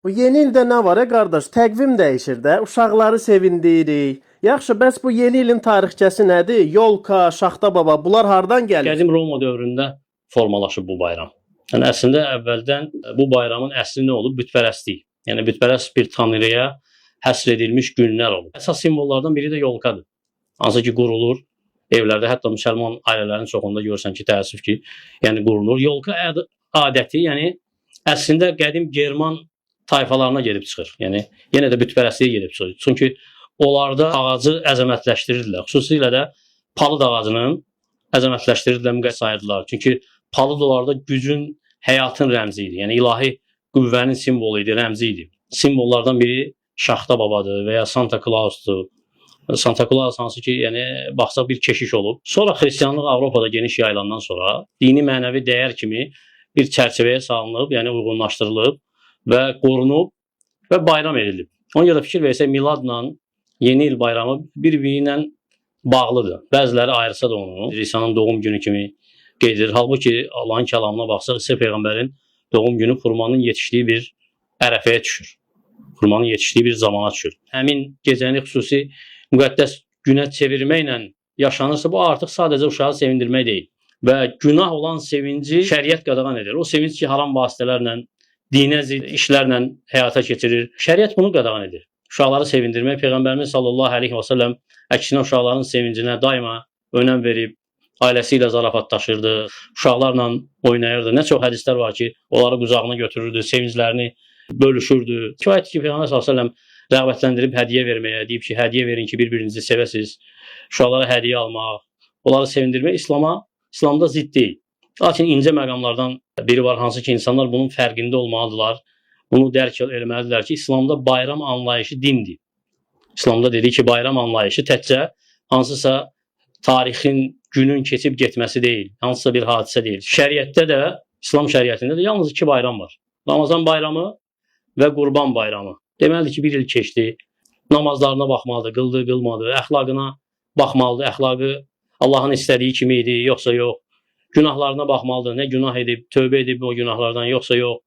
Bu yeni ildə nə var qardaş? Təqvim dəyişir də, uşaqları sevindirik. Yaxşı, bəs bu yeni ilin tarixçəsi nədir? Yolka, Şaxta baba, bunlar hardan gəlir? Qədim Roma dövründə formalaşıb bu bayram. Yəni əslində əvvəldən bu bayramın əsli nə olub? Bütpərəstlik. Yəni bütpərəst bir tanrıya həsr edilmiş günlər olub. Əsas simvollardan biri də yolkadır. Hansı ki qurulur evlərdə, hətta müsəlman ailələrinin çoxunda görürsən ki, təəssüf ki, yəni qurulur. Yolka adəti, yəni əslində qədim German tayfalarına gedib çıxır. Yəni yenə də bütpərəstliyə gedib çıxır. Çünki onlarda ağacı əzəmətləşdirirdilər. Xüsusilə də palıd ağacının əzəmətləşdirirdilər, müqəddəs sayırdılar. Çünki palıd onlarda gücün, həyatın rəmzi idi. Yəni ilahi qüvvənin simvolu idi, rəmzi idi. Simvollardan biri Şaxta babadır və ya Santa Clausdur. Santa Claus hansı ki, yəni baxsaq bir keşiş olub. Sonra xristianlıq Avropada geniş yayılandan sonra dini mənəvi dəyər kimi bir çərçivəyə salınıb, yəni uyğunlaşdırılıb və qorunub və bayram edilib. Ona görə fikir versək miladla yeni il bayramı bir-biri ilə bağlıdır. Bəziləri ayırsa da onu İsa'nın doğum günü kimi qeyd edir. Halbuki Allahın kəlamına baxsaq İsa peyğəmbərin doğum günü xurmanın yetişdiyi bir ərəfəyə düşür. Xurmanın yetişdiyi bir zamana düşür. Həmin gecəni xüsusi müqəddəs günə çevirməklə yaşanırsa bu artıq sadəcə uşağı sevindirmək deyil. Və günah olan sevinci şəriət qadağan edir. O sevinc ki, haram vasitələrlə, dinə zidd işlərlə həyata keçirir. Şəriət bunu qadağan edir. Uşaqları sevindirmək Peyğəmbərimiz sallallahu əleyhi və səlləm əksinə uşaqların sevincinə daima önəm verib, ailəsi ilə zarafatlaşırdı, uşaqlarla oynayırdı. Nə çox hədislər var ki, onları qucağına götürürdü, sevinclərini bölüşürdü. Kifayət ki, Peyğəmbər sallallahu əleyhi və səlləm rəğbətləndirib hədiyyə verməyə, deyib ki, hədiyyə verin ki, bir-birinizi sevəsiz. Uşaqlara hədiyyə almaq, onları sevindirmək İslamda zidd deyil. Lakin incə məqamlardan biri var, hansı ki, insanlar bunun fərqində olmalıdırlar. Bunu dərk etməlidirlər ki, İslamda bayram anlayışı dindir. İslamda dediyi ki, bayram anlayışı təkcə hansısa tarixin, günün keçib getməsi deyil, hansısa bir hadisə deyil. Şəriətdə də, İslam şəriətində də yalnız iki bayram var. Ramazan bayramı və Qurban bayramı. Deməlidir ki, bir il keçdi. Namazlarına baxmalıdır, qıldı, qılmadı, əxlaqına baxmalıdır, əxlaqı Allahın istədiyi kimi idi, yoxsa yox. Günahlarına baxmalıdır, nə günah edib, tövbə edib o günahlardan, yoxsa yox.